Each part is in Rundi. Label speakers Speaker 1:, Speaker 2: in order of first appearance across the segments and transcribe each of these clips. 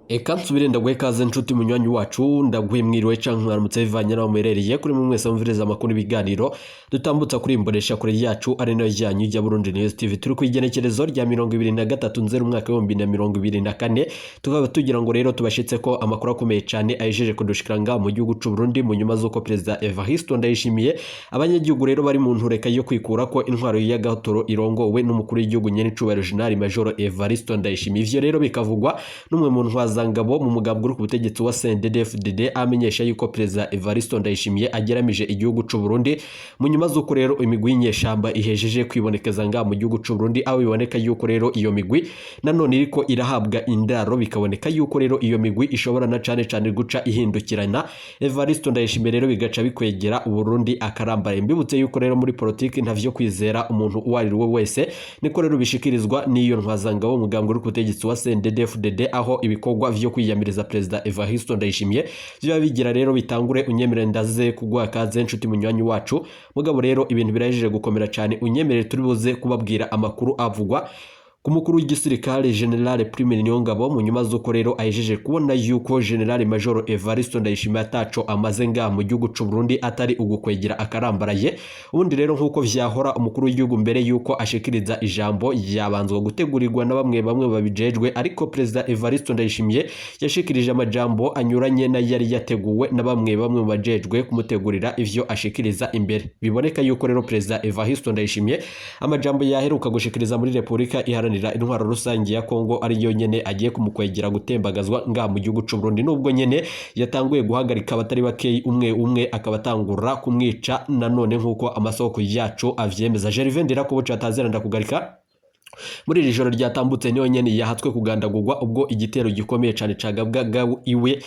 Speaker 1: Eka nsubire ndaguhe ikaze nshuti munywanyi wacu, ndaguhe mwiriwe canke mwaramutse bivanye n'aho muherereye. Kuri mwe mwese mumviriza amakuru n'ibiganiro dutambutsa kuri imbonesha kure yacu, ari nayo yanyu ya Burundi News TV. Turi ku igenekerezo rya 23 Nzeri umwaka w'2024, tukaba tugira ngo rero tubashitse ko amakuru akomeye cane ahejeje kudushikira ngaha mu gihugu c'u Burundi, mu nyuma z'uko Perezida Evariste Ndayishimiye, abanyagihugu rero bari mu ntureka yo kwikura ko intwaro y'agatoro irongowe n'umukuru w'igihugu nyenicubahiro General Major Evariste Ndayishimiye. Ivyo rero bikavugwa n'umwe mu ntwazangabo mu mugambwe uri ku butegetsi wa CNDD-FDD, amenyesha yuko Perezida Evariste Ndayishimiye ageramije igihugu c'u Burundi, mu nyuma z'uko rero imigwi y'inyeshamba ihejeje kwibonekeza ngaha mu gihugu c'u Burundi, aho biboneka yuko rero iyo migwi nanone iriko irahabwa indaro, bikaboneka yuko rero iyo migwi ishobora na cane cane guca ihindukirana Evariste Ndayishimiye, rero bigaca bikwegera Uburundi akarambara. Mbibutse yuko rero muri politiki ntavyo kwizera umuntu uwo ari we wese, niko rero bishikirizwa n'iyo ntwazangabo mugambwe uri ku butegetsi wa CNDD-FDD, aho ibikorwa vyo kwiyamiriza Perezida Evariste Ndayishimiye biba bigira rero bitangure. Unyemerere ndaze kuguha kaze nshuti munywanyi wacu, mugabo rero ibintu birahejeje gukomera cyane. Unyemerere turi buze kubabwira amakuru avugwa ku mukuru w'igisirikare General Prime Niyongabo, mu nyuma z'uko rero ahejeje kubona yuko General Major Evariste Ndayishimiye ataco amaze ngaha mu gihugu c'u Burundi atari ugukwegera akarambaraye. Ubundi rero nk'uko vyahora, umukuru w'igihugu mbere yuko ashikiriza ijambo yabanzwa gutegurirwa na bamwe bamwe babijejwe, ariko Perezida Evariste Ndayishimiye yashikirije amajambo anyuranye na yari yateguwe na bamwe bamwe mu bajejwe kumutegurira ivyo ashikiriza imbere. Biboneka yuko rero Perezida Evariste Ndayishimiye amajambo yaheruka gushikiriza muri Repubulika Iharanira Intwaro Rusange ya Kongo ari yo nyene agiye kumukwegera gutembagazwa ngaha mu gihugu c'u Burundi, nubwo nyene yatanguye guhagarika abatari bakeyi, umwe umwe akabatangura kumwica nanone, nk'uko amasoko yacu avyemeza. Gervais Ndirakobuca atazera ndakugarika, muri iri joro ryatambutse niyo nyene yahatswe kugandagurwa, ubwo igitero gikomeye cane cagabwaga iwe.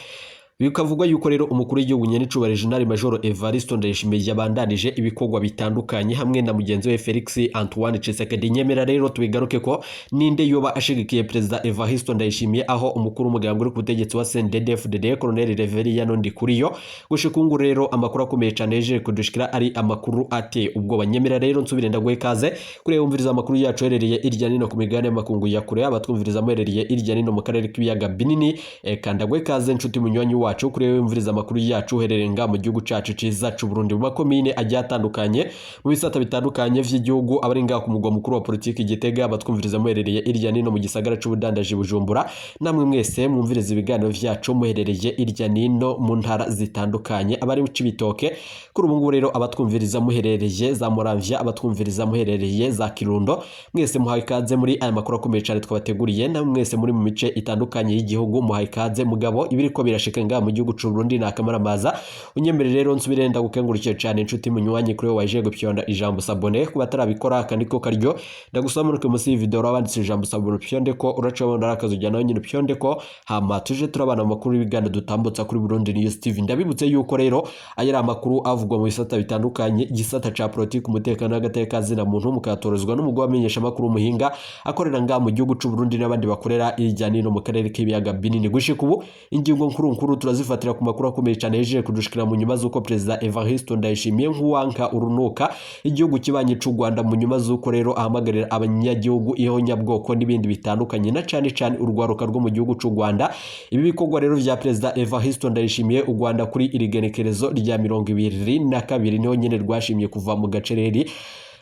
Speaker 1: Bikavugwa yuko rero umukuru w'igihugu nyenicubahiro General Major Evariste Ndayishimiye yabandanije ibikorwa bitandukanye hamwe na mugenzi we Felix Antoine Tshisekedi. Nyemera rero tubigaruke ko ninde yoba ashigikiye Perezida Evariste Ndayishimiye, aho umukuru w'umugambwe uri ku butegetsi wa CNDD-FDD Colonel Reverien Ndikuriyo. Gushika ubu rero amakuru akomeye cane yejeje kudushikira ari amakuru ateye ubwoba. Nyemera rero nsubire ndaguhe kaze kuri wumviriza amakuru yacu herereye irya nino ku migabane y'amakungu ya kure, abatwumviriza muherereye irya nino mu karere k'ibiyaga binini. Eka ndaguhe kaze nshuti munywanyi wacu, kuri wumviriza amakuru yacu uherereye nga mu gihugu cacu ciza c'u Burundi, mu makomine agiye atandukanye, mu bisata bitandukanye vy'igihugu, abari ngaha ku mugwa mukuru wa politiki Gitega, abatwumviriza muherereye irya nino mu gisagara c'ubudandaji Bujumbura, namwe mwese mwumviriza ibiganiro vyacu muherereye irya nino mu ntara zitandukanye, abari mu Cibitoke kuri ubu ngubu rero, abatwumviriza muherereye za Muramvya, abatwumviriza muherereye za Kirundo, mwese muhaye ikaze muri aya makuru akomeye cyane twabateguriye. Namwe mwese muri mu mice itandukanye y'igihugu muhaye ikaze. Mugabo ibiriko birashika ngaha mu gihugu c'u Burundi ni akamaramaza. Unyemere rero nsubire ndagukengurukiye cyane inshuti munywanyi, kuri wowe waje gupyonda ijambo s'abonner. Ku batarabikora, aka niko karyo ndagusaba muruke munsi y'iyi video wanditse ijambo s'abonner, upyonde ko uraca ubona ari akazu ujya nawe nyine upyonde ko, hama tuje turabana amakuru y'ibiganiro dutambutsa kuri Burundi News TV. Ndabibutse yuko rero aya ari amakuru avugwa mu bisata bitandukanye, igisata ca politiki, umutekano n'agateka zina muntu, mukatorezwa n'umugwi wamenyesha amakuru muhinga akorera ngaha mu gihugu c'u Burundi n'abandi bakorera hirya nino mu karere k'ibiyaga binini. Gushika ubu ingingo nkuru nkuru turazifatira ku makuru akomeye cyane yejeje kudushikira mu nyuma z'uko Perezida Evariste Ndayishimiye nk'uwanka urunuka igihugu kibanyi c'u Rwanda, mu nyuma z'uko rero ahamagarira abanyagihugu ihonyabwoko n'ibindi bitandukanye, na cane cane urwaruka rwo mu gihugu c'u Rwanda. Ibi bikorwa rero vya Perezida Evariste Ndayishimiye, u Rwanda kuri iri genekerezo rya 22 niho nyene rwashimye kuva mu gacereri,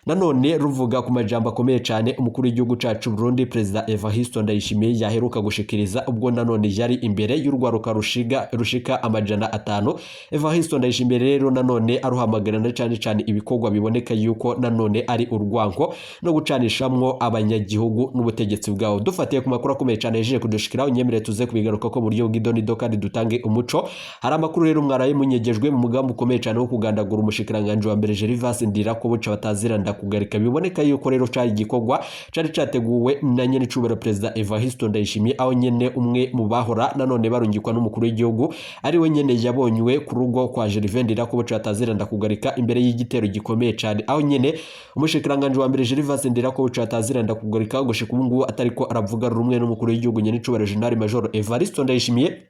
Speaker 1: nanone ruvuga ku majambo akomeye cyane umukuru w'igihugu cacu Burundi Perezida Evariste Ndayishimiye yaheruka gushikiriza, ubwo nanone yari imbere y'urwaruka rushiga rushika 500. Evariste Ndayishimiye rero nanone aruhamagarana cyane cyane ibikorwa biboneka yuko nanone ari urwanko no gucanishamwo abanyagihugu n'ubutegetsi bwabo. Dufatiye ku makuru akomeye cyane yejeje kudushikira, unyemere tuze kubigaruka ko mu buryo bw'idonido kandi dutange umuco. Hari amakuru rero mwaraye munyegejwe mu mugambi ukomeye cyane wo kugandagura umushikiranganje wa mbere Gervas Ndirakobuca batazira ndakugarika. Biboneka yuko rero cari igikorwa cari categuwe na nyene cubero Perezida Evariste Ndayishimiye, aho nyene umwe mu bahora nanone barungikwa n'umukuru w'igihugu ari we nyene yabonywe ku rugo kwa Gervais Ndirakobuca batazira ndakugarika imbere y'igitero gikomeye cyane, aho nyene umushikiranganje wa mbere Gervas Ndirakobuca batazira ndakugarika gushika ubu ngubu atariko aravuga rumwe n'umukuru w'igihugu nyene cubero General Major Evariste Ndayishimiye.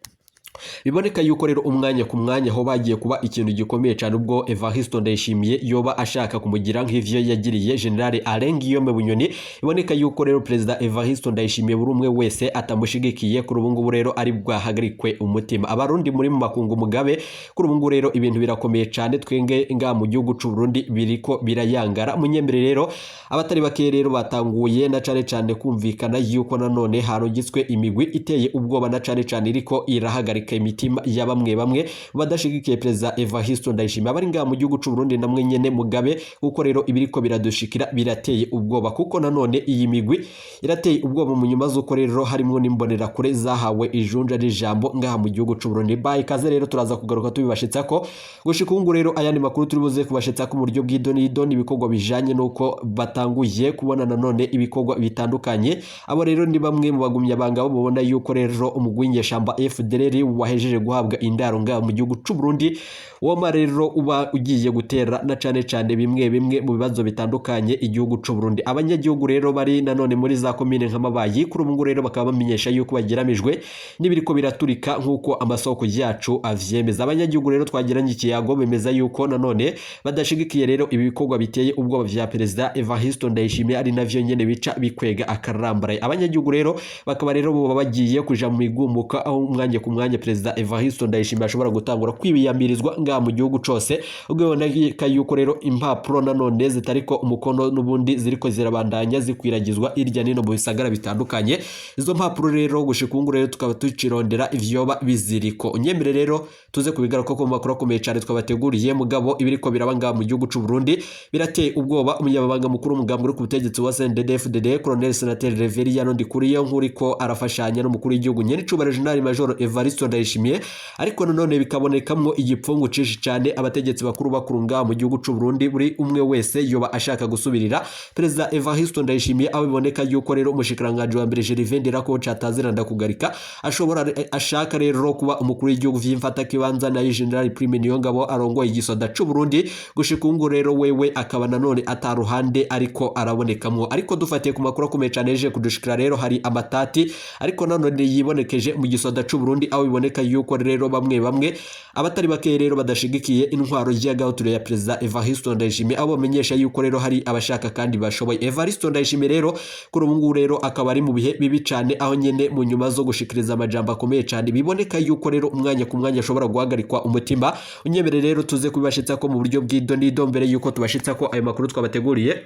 Speaker 1: Biboneka yuko rero umwanya ku mwanya ho bagiye kuba ikintu gikomeye cyane, ubwo Evariste Ndayishimiye yoba ashaka kumugira nk'ivyo yagiriye General Alain Guillaume Bunyoni. Biboneka yuko rero Perezida Evariste Ndayishimiye buri umwe wese atamushigikiye kuri ubu ngubu rero ari bwahagarikwe umutima. Abarundi muri mu makungu, mugabe, kuri ubu ngubu rero ibintu birakomeye cyane. Twenge nga mu gihugu c'u Burundi biriko birayangara. Munyembere rero, abatari bake rero batanguye na cane cane kumvikana yuko nanone harungitswe imigwi iteye ubwoba, na cane cane iriko irahagarika imitima ya bamwe bamwe badashigikiye Perezida Evariste Ndayishimiye. Abari ngaha mu gihugu c'u Burundi namwe nyene mugabe, kuko rero ibiriko biradushikira birateye ubwoba, kuko nanone iyi migwi irateye ubwoba mu nyuma z'uko rero harimwo n'imbonerakure zahawe ijunja n'ijambo ngaha mu gihugu c'u Burundi. Bayi kaze rero, turaza kugaruka tubibashitsa ko gushika ubu rero ayandi makuru turi buze kubashitsa ko mu buryo bw'idonido n'ibikorwa bijanye n'uko batanguye kubona nanone ibikorwa bitandukanye. Abo rero ni bamwe mu bagumyabanga bo mubona yuko rero umugwi w'inyeshamba FDLR wahejeje guhabwa indaro ngaha mu gihugu c'u Burundi, woma rero uba ugiye gutera na cane cane bimwe bimwe mu bibazo bitandukanye igihugu c'u Burundi. Abanyagihugu rero bari nanone muri za komine nka Mabayi kuri ubu ngubu rero bakaba bamenyesha yuko bageramijwe n'ibiriko biraturika, nk'uko amasoko yacu avyemeza. Abanyagihugu rero twagiranye ikiyago bemeza yuko nanone badashigikiye rero ibi bikorwa biteye ubwoba vya Perezida Evariste Ndayishimiye, ari navyo nyene bica bikwega akarambaraye. Abanyagihugu rero bakaba rero boba bagiye kuja mu migumuka, aho umwanya ku mwanya Perezida Evariste Ndayishimiye ashobora gutangura kwibiyamirizwa ngaha mu gihugu cose, ubwo biboneka yuko rero impapuro nanone zitariko umukono n'ubundi ziriko zirabandanya zikwiragizwa irya nino mu bisagara bitandukanye. Izo mpapuro rero gushika ubu rero tukaba tukirondera ivyoba biziriko. Unyemere rero tuze kubigaruka ko mu makuru akomeye cyane twabateguriye. Mugabo ibiriko biraba ngaha mu gihugu c'u Burundi birateye ubwoba. Umunyamabanga mukuru w'umugambi uri ku butegetsi wa CNDD-FDD, Colonel Senateur Reverien Ndikuriyo, nkuriko arafashanya n'umukuru w'igihugu nyenicubahiro General Major Evariste Ndayishimiye, ariko nanone bikabonekamwo igipfungu cinshi cyane. Abategetsi bakuru bakuru ngaha mu gihugu c'u Burundi, buri umwe wese yoba ashaka gusubirira Perezida Evariste Ndayishimiye, aho biboneka yuko rero umushikiranganji wa mbere Gervais Ndirakobuca atazira ndakugarika ashobora ashaka rero kuba umukuru w'igihugu vy'imfata kibanza, nayo General Prime Niyongabo arongoye igisoda c'u Burundi gushika ubu rero wewe akaba nanone ataruhande ariko arabonekamwo. Ariko dufatiye ku makuru akomeye cyane yeje kudushikira rero, hari amatati ariko nanone yibonekeje mu gisoda c'u Burundi, aho biboneka yuko rero bamwe bamwe abatari bake rero badashigikiye intwaro y'agahotorero ya Perezida Evariste Ndayishimiye, aho bamenyesha yuko rero hari abashaka kandi bashoboye. Evariste Ndayishimiye rero kuri ubu ngubu rero akaba ari mu bihe bibi cyane, aho nyene mu nyuma zo gushikiriza amajambo akomeye cyane biboneka yuko rero umwanya ku mwanya ashobora guhagarikwa umutima. Unyemere rero tuze kubibashitsa ko mu buryo bw'idonido. Mbere yuko tubashitsa ko ayo makuru twabateguriye,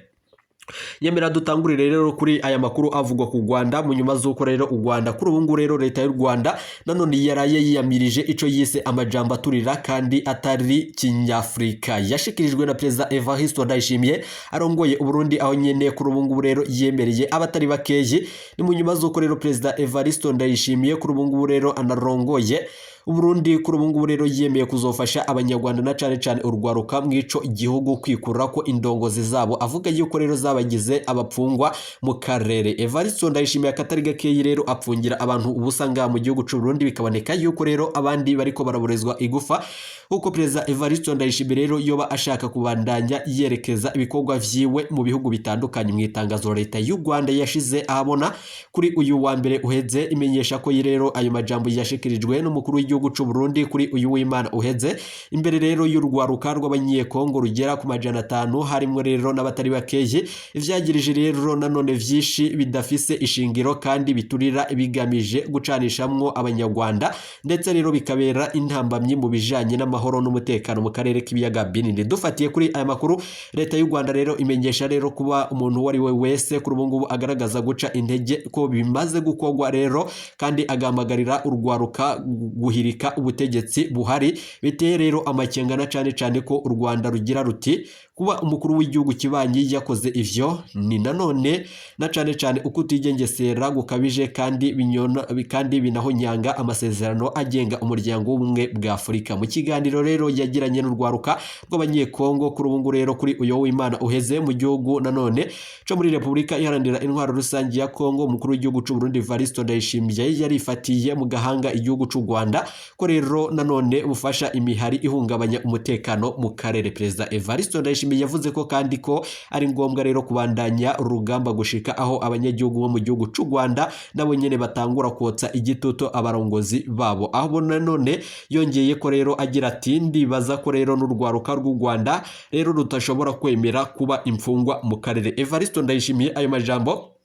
Speaker 1: nyemera dutangurire rero kuri aya makuru avugwa ku Rwanda, mu nyuma z'uko rero u Rwanda kuri ubu ngubu rero leta y'u Rwanda nanone yaraye yiyamirije ico yise amajambo aturira kandi atari kinyafurika yashikirijwe na Perezida Evariste Ndayishimiye arongoye Uburundi, aho nyene kuri ubu ngubu rero yemereye abatari bakeyi. Ni mu nyuma z'uko rero Perezida Evariste Ndayishimiye kuri ubu ngubu rero anarongoye Uburundi kuri ubu ngubu rero yemeye kuzofasha abanyarwanda na cane cane urwaruka mw'ico gihugu kwikura ko indongozi zabo avuga yuko rero zabagize abapfungwa mu karere. Evariste Ndayishimiye akatari gakeyi rero apfungira abantu ubusa ngaha mu gihugu c'u Burundi, bikaboneka yuko rero abandi bariko baraborezwa igufa, kuko Perezida Evariste Ndayishimiye rero yoba ashaka kubandanya yerekeza ibikorwa vyiwe mu bihugu bitandukanye. Mu itangazo leta y'u Rwanda yashize ahabona kuri uyu wa mbere uheze, imenyesha ko rero ayo majambo yashikirijwe n'umukuru w'igihugu c'u Burundi kuri uyu w'Imana uheze imbere rero y'urwaruka rw'abanyekongo rugera ku 500, harimwo rero n'abatari bakeye, ivyagirije rero nanone vyinshi bidafise ishingiro kandi biturira bigamije gucanishamwo abanyarwanda, ndetse rero bikabera intambamyi mu bijanye n'amahoro n'umutekano mu karere k'ibiyaga binini. Dufatiye kuri aya makuru, leta y'u Rwanda rero imenyesha rero kuba umuntu uwo ari we wese kuri ubu ngubu agaragaza guca intege ko bimaze gukorwa rero, kandi agahamagarira urwaruka guhirika ubutegetsi buhari, biteye rero amakenga, na cane cane ko u Rwanda rugira ruti kuba umukuru w'igihugu kibanyi yakoze ivyo ni nanone na cane cane uko utigengesera gukabije kandi binyona kandi binahonyanga amasezerano agenga umuryango w'ubumwe bwa Afurika. Mu kiganiro rero yagiranye n'urwaruka rw'abanyekongo kuri ubu ngubu rero kuri uyu w'Imana uheze mu gihugu nanone co muri Repubulika Iharanira Intwaro Rusange ya Kongo, umukuru w'igihugu c'u Burundi Evariste Ndayishimiye yarifatiye mu gahanga igihugu c'u Rwanda ko rero nanone bufasha imihari ihungabanya umutekano mu karere. Perezida Evariste Ndayishimiye Ndayishimiye yavuze ko kandi ko ari ngombwa rero kubandanya urugamba gushika aho abanyagihugu bo mu gihugu c'u Rwanda nabo nyene batangura kotsa igitutu abarongozi babo. Aho nanone yongeye ko rero agira ati ndibaza ko rero n'urwaruka rw'u Rwanda rero rutashobora kwemera kuba imfungwa mu karere. Evariste Ndayishimiye ayo majambo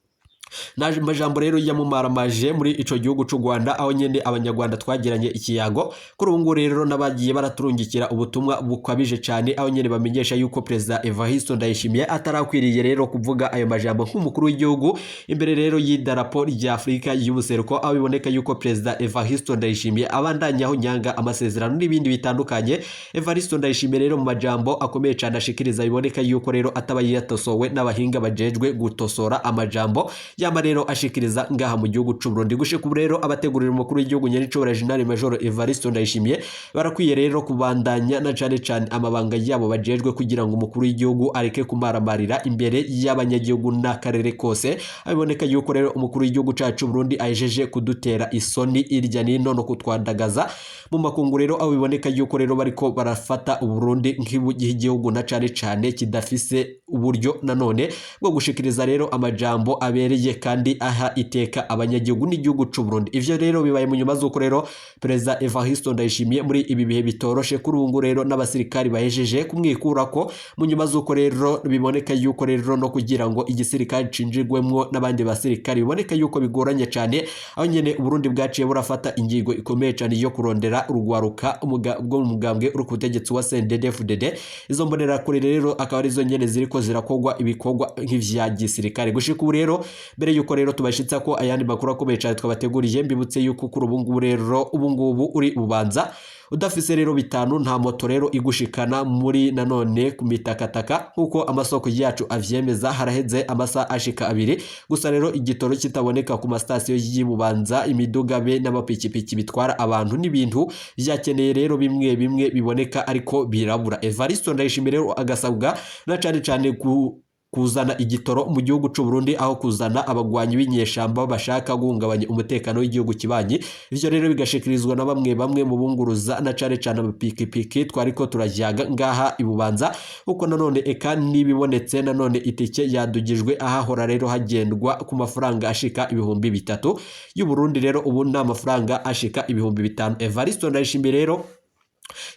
Speaker 1: naje majambo rero yamumaramaje muri ico gihugu c'u Rwanda, aho nyene abanyarwanda twagiranye ikiyago. Kuri ubu ngubu rero n'abagiye baraturungikira ubutumwa bukabije cyane, aho nyene bamenyesha yuko Perezida Evariste Ndayishimiye atarakwiriye rero kuvuga ayo majambo nk'umukuru w'igihugu imbere rero y'idarapo rya Afurika y'ubuseruko, aho biboneka yuko Perezida Evariste Ndayishimiye abandanyaho nyanga amasezerano n'ibindi bitandukanye. Evariste Ndayishimiye rero mu majambo akomeye cyane ashikiriza, biboneka yuko rero ataba yatosowe n'abahinga bajejwe gutosora amajambo yama rero ashikiriza ngaha mu gihugu c'u Burundi. Gushika ubu rero abategurira umukuru w'igihugu nyenicubahiro General Major Evariste Ndayishimiye barakwiye rero kubandanya na cane cane amabanga yabo bajejwe, kugira ngo umukuru w'igihugu areke kumaramarira imbere y'abanyagihugu n'akarere kose. Abiboneka yuko rero umukuru w'igihugu cacu Burundi ahejeje kudutera isoni irya nino no kutwandagaza mu makungu rero, aho biboneka yuko rero bariko barafata Uburundi nk'igihugu na cane cane kidafise uburyo nanone bwo gushikiriza rero amajambo abereye kandi aha iteka abanyagihugu n'igihugu c'u Burundi. Ivyo rero bibaye mu nyuma z'uko rero Perezida Evariste Ndayishimiye muri ibi bihe bitoroshe kuri ubu ngubu rero n'abasirikari bahejeje kumwikurako, mu nyuma z'uko rero biboneka yuko rero no kugira ngo igisirikare cinjirwemwo n'abandi basirikari biboneka yuko bigoranye cane, aho nyene Uburundi bwaciye burafata ingingo ikomeye cane yo kurondera urugwaruka bwo mu mugambwe uri ku butegetsi wa CNDD-FDD. Izo mbonerakure rero akaba arizo nyene ziriko zirakogwa ibikorwa nk'ivya gisirikare gushika ubu rero. Mbere yuko rero tubashitsa ko ayandi makuru akomeye cyane twabateguriye, mbibutse yuko kuri ubu ngubu rero ubu ngubu uri bubanza udafise rero bitanu nta moto rero igushikana muri nanone ku mitakataka, nk'uko amasoko yacu avyemeza. Haraheze amasaha ashika 2 gusa rero igitoro kitaboneka ku masitasiyo y'Ibubanza. Imiduga be n'amapikipiki bitwara abantu n'ibintu vyakeneye rero bimwe bimwe biboneka ariko birabura. Evariste Ndayishimiye rero agasabwa na cane cane ku kuzana igitoro mu gihugu c'u Burundi aho kuzana abagwanyi b'inyeshamba bashaka guhungabanya umutekano w'igihugu kibanyi. Ivyo rero bigashikirizwa na bamwe bamwe mu bunguruza na cane cane amapikipiki twariko turajyaga ngaha ibubanza, uko nanone eka nibibonetse nanone itike yadugijwe, ahahora rero hagendwa ku mafaranga ashika 3000 y'u Burundi rero ubu ni amafaranga ashika 5000. Evariste Ndayishimiye rero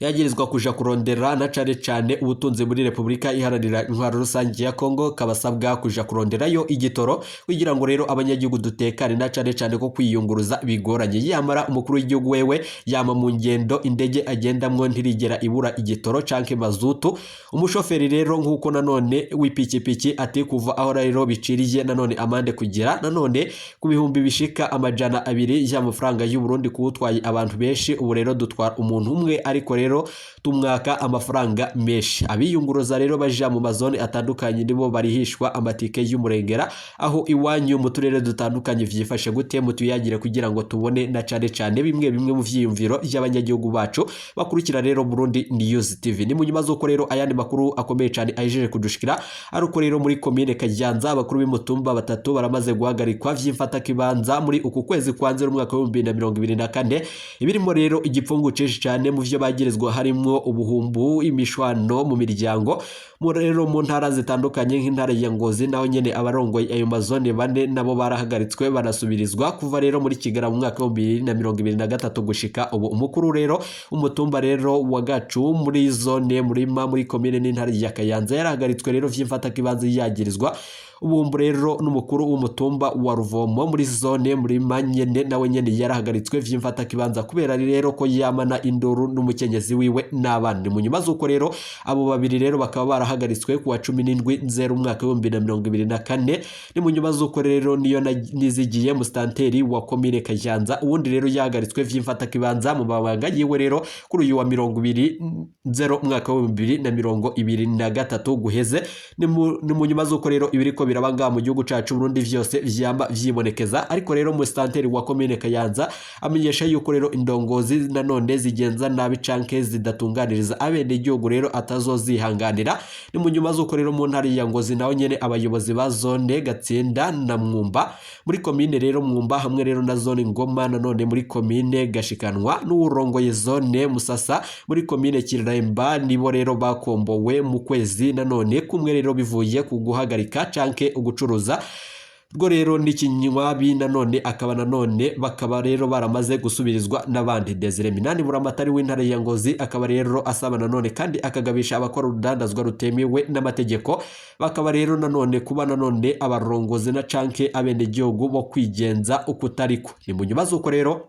Speaker 1: yagirizwa kuja kurondera na cane cane ubutunzi muri Repubulika Iharanira Intwaro Rusange ya Kongo, kabasabwa kuja kuronderayo igitoro kugira ngo rero abanyagihugu dutekane, na cane cane ko kwiyunguruza bigoranye. Yamara umukuru w'igihugu wewe yama mu ngendo, indege agendamwo ntirigera ibura igitoro canke mazutu. Umushoferi rero nk'uko nanone w'ipikipiki ati kuva aho rero biciriye nanone amande kugera nanone ku bihumbi bishika 200 y'amafaranga y'u Burundi kuwutwaye abantu benshi, ubu rero dutwara umuntu umwe ariko rero tumwaka amafaranga menshi. Abiyunguruza rero baja mu mazone atandukanye nibo barihishwa amatike y'umurengera. Aho iwanyu mu turere dutandukanye vyifashe gute? Mutuyagire kugira ngo tubone na cane cane bimwe bimwe mu vyiyumviro by'abanyagihugu bacu bakurikira rero Burundi News TV. Ni mu nyuma z'uko rero ayandi makuru akomeye cane ahejeje kudushikira ariko rero muri komine Kayanza abakuru b'imitumba 3 baramaze guhagarikwa vy'imfatakibanza muri uku kwezi kwa nzeri umwaka wa 2024. Ibirimo rero igipfungu cinshi cane mu vyo bagirizwa harimwo ubuhumbu, imishwano mu miryango. Mu rero mu ntara zitandukanye nk'intara ya Ngozi naho nyene abarongoye ayo mazone 4 nabo barahagaritswe banasubirizwa kuva rero muri Kigarama mu mwaka wa 2023 gushika ubu. Umukuru rero umutumba rero wa Gacu muri zone Murima muri komine n'intara ya Kayanza yarahagaritswe rero vy'imfatakibanza yagirizwa ubuhumbu. Rero n'umukuru w'umutumba wa Ruvomo muri zone Murima nyene nawe nyene yarahagaritswe vy'imfatakibanza kubera rero ko yamana induru n'umukenyezi wiwe n'abana. Mu nyuma z'uko rero abo babiri rero bakaba barahagaritswe kuwa 17 nzero umwaka wa 2024. Ni mu nyuma z'uko rero niyo nizigiye mustanteri wa komine Kayanza uwundi rero yahagaritswe vy'imfatakibanza mu mabanga yiwe rero kuri uyu wa 20 nzero umwaka wa 2023 guheze. Ni mu nyuma z'uko rero ibiriko biraba mu gihugu cacu Burundi vyose vyama vyibonekeza, ariko rero mustanteri wa komine Kayanza amenyesha yuko rero indongozi nanone zigenza nabi canke zidatunganiriza abene igihugu rero atazozihanganira. Ni mu nyuma z'uko rero mu ntara ya Ngozi naho nyene abayobozi ba zone Gatsinda na Mwumba muri komine rero Mwumba hamwe rero na zone Ngoma nanone muri komine Gashikanwa n'uwurongoye zone Musasa muri komine Kiremba nibo rero bakombowe mu kwezi nanone kumwe rero bivuye ku guhagarika canke ugucuruza rwo rero n'ikinywabi nanone akaba nanone bakaba rero baramaze gusubirizwa n'abandi. Desire Minani Buramatari w'intara ya Ngozi akaba rero asaba nanone kandi akagabisha abakora urudandazwa rutemewe n'amategeko, bakaba rero nanone kuba nanone abarongozi na canke abenegihugu bo kwigenza ukutariko. Ni mu nyuma z'uko rero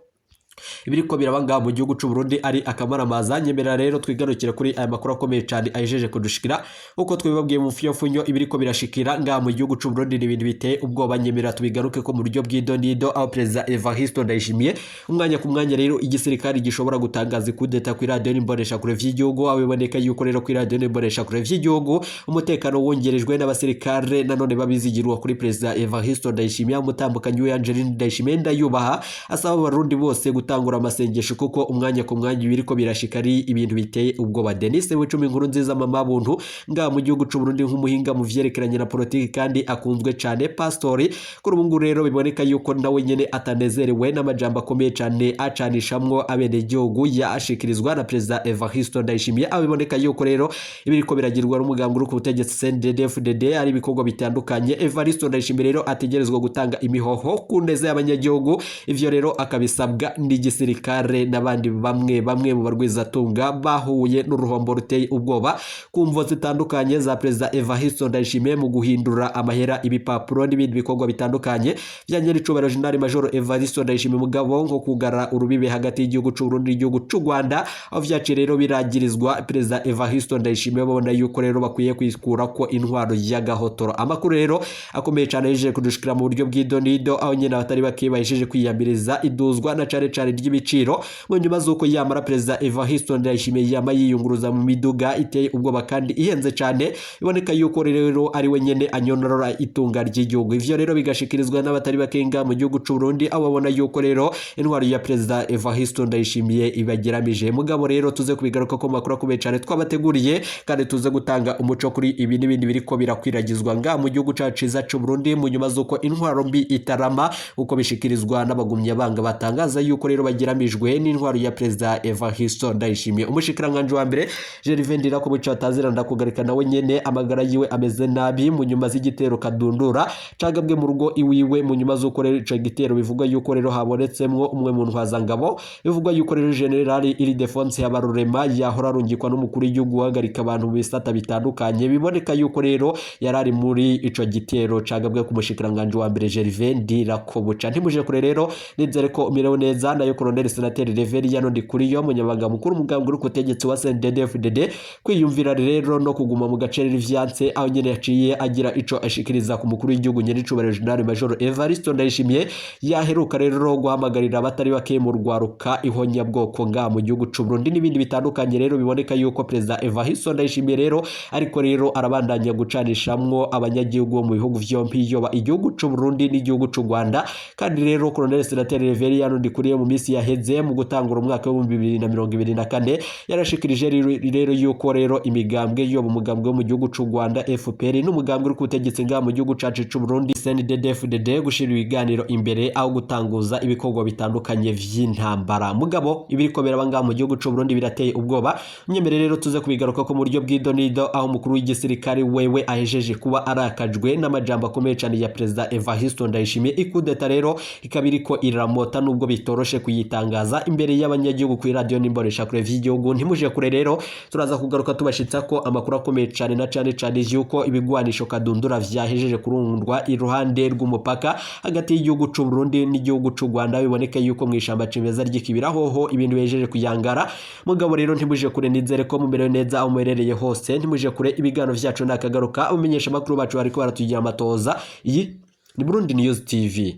Speaker 1: ibiriko biraba ngaha mu gihugu c'u Burundi ari akamaramaza. Nyemerera rero twigarukire kuri aya makuru akomeye cyane ahejeje kudushikira uko twibabwiye mu fiyofunyo. Ibiriko birashikira ngaha mu gihugu c'u Burundi ni ibintu biteye ubwoba. Nyemerera tubigaruke ko mu buryo bw'idonido, aho Perezida Evariste Ndayishimiye umwanya ku mwanya rero igisirikare gishobora gutangaza ikudeta ku iradiyo n'imboneshakure vy'igihugu, aho biboneka yuko rero ku iradiyo n'imboneshakure vy'igihugu umutekano wongerejwe n'abasirikare nanone babizigirwa kuri Perezida Evariste Ndayishimiye. Umutambukanyi we Angeline Ndayishimiye ndayubaha asaba abarundi bose gutangura amasengesho kuko umwanya ku mwanya ibiriko birashika ari ibintu biteye ubwoba. Denis Wicumi inkuru nziza mama buntu ngaha mu gihugu c'u Burundi nk'umuhinga mu vyerekeranye na politiki kandi akunzwe cane, pastori kuri ubu ngubu rero biboneka yuko nawe nyene atanezerewe n'amajambo akomeye cane acanishamwo abenegihugu yashikirizwa na Perezida Evariste Ndayishimiye, aho biboneka yuko rero ibiriko biragirwa n'umugambi uri ku butegetsi CNDD-FDD ari ibikorwa bitandukanye. Evariste Ndayishimiye rero ategerezwa gutanga imihoho ku neza y'abanyagihugu, ivyo rero akabisabwa n'igisirikare n'abandi bamwe bamwe mu barwizatunga bahuye n'uruhombo ruteye ubwoba ku mvo zitandukanye za Perezida Evariste Ndayishimiye mu guhindura amahera ibipapuro n'ibindi bikorwa bitandukanye bya nyiricubahiro Jenerali Major Evariste Ndayishimiye mugabo, nko kugara urubibe hagati y'igihugu c'u Burundi n'igihugu c'u Rwanda, aho vyaciye rero biragirizwa Perezida Evariste Ndayishimiye babona yuko rero bakwiye kwikura ko intwaro y'agahotoro. Amakuru rero akomeye cyane yejeje kudushikira mu buryo bw'idonido, aho nyine abatari bake bahejeje kwiyamiriza iduzwa na cane cane ry'ibiciro mu nyuma z'uko yamara Perezida Evariste Ndayishimiye yama yiyunguruza mu miduga iteye ubwoba kandi ihenze cyane, biboneka yuko rero ari we nyene anyonorora itunga ry'igihugu. Ivyo rero bigashikirizwa n'abatari bakenga mu gihugu c'u Burundi, aho babona yuko rero intwaro ya Perezida Evariste Ndayishimiye ibageramije. Mugabo rero tuze kubigaruka ko makuru akomeye cyane twabateguriye kandi tuze gutanga umuco kuri ibi n'ibindi biriko birakwiragizwa nga mu gihugu cacu ciza c'u Burundi mu nyuma z'uko intwaro mbi itarama, uko bishikirizwa n'abagumya banga batangaza yuko rero bageramijwe n'intwaro ya Perezida Evariste Ndayishimiye. Umushikiranganji wa mbere Gervais Ndirakobuca batazira ndakugarika nawe nyene amagara yiwe ameze nabi mu nyuma z'igitero kadundura cagabwe mu rugo iwiwe, mu nyuma z'uko rero ico gitero bivugwa yuko rero habonetsemwo umwe mu ntwazangabo, bivugwa yuko rero General Ildefonse Habarurema yahora arungikwa n'umukuru w'igihugu guhagarika abantu mu bisata bitandukanye, biboneka yuko rero yarari muri ico gitero cagabwe ku mushikiranganji wa mbere Gervais Ndirakobuca. Ntimuje kure rero, nizere ko umerewe neza. Nayo Colonel Senateri Reverien Ndikuriyo, umunyamabanga mukuru umugambwe uri ku butegetsi wa CNDD-FDD, kwiyumvira rero no kuguma mu gacerere vyanse, aho nyene yaciye agira ico ashikiriza ku mukuru w'igihugu nyenicubahiro General Major Evariste Ndayishimiye yaheruka rero guhamagarira abatari bake mu rwaruka ihonyabwoko nga mu gihugu c'u Burundi n'ibindi bitandukanye. Rero biboneka yuko Perezida Evariste Ndayishimiye rero ariko rero arabandanya gucanishamwo abanyagihugu bo mu bihugu vyompi, yoba igihugu c'u Burundi n'igihugu c'u Rwanda. Kandi rero Colonel Senateri Reverien Ndikuriye mu minsi yaheze mu gutangura umwaka w'ibihumbi 2024 yarashikirije rero yuko rero imigambwe, yoba umugambwe wo mu gihugu c'u Rwanda FPR n'umugambwe uri ku butegetsi ngaha mu gihugu cacu c'u Burundi CNDD-FDD, gushira ibiganiro imbere aho gutanguza ibikorwa bitandukanye vy'intambara. Mugabo ibiriko biraba ngaha mu gihugu c'u Burundi birateye ubwoba. Nyemere rero tuze kubigaruka ko mu buryo bw'idonido, aho umukuru w'igisirikare wewe ahejeje kuba arakajwe n'amajambo akomeye cyane ya Perezida Evariste Ndayishimiye. Ikudeta rero ikaba iriko iramota nubwo bitoroshe kuyitangaza imbere y'abanyagihugu ku radio n'imboneshakure vy'igihugu. Ntimuje kure rero, turaza kugaruka tubashitsa ko amakuru akomeye cyane na cane cane yuko ibigwanisho kadundura vyahejeje kurundwa iruhande rw'umupaka hagati y'igihugu c'u Burundi n'igihugu c'u Rwanda, biboneka yuko mu ishamba cimeza ry'ikibira hoho ibintu bihejeje kuyangara. Mugabo rero ntimuje kure, nizere ko mumerewe neza aho muherereye hose. Ntimuje kure, ibiganiro vyacu nakagaruka, umenyesha amakuru bacu bariko baratugira amatoza. Iyi ni Burundi News TV.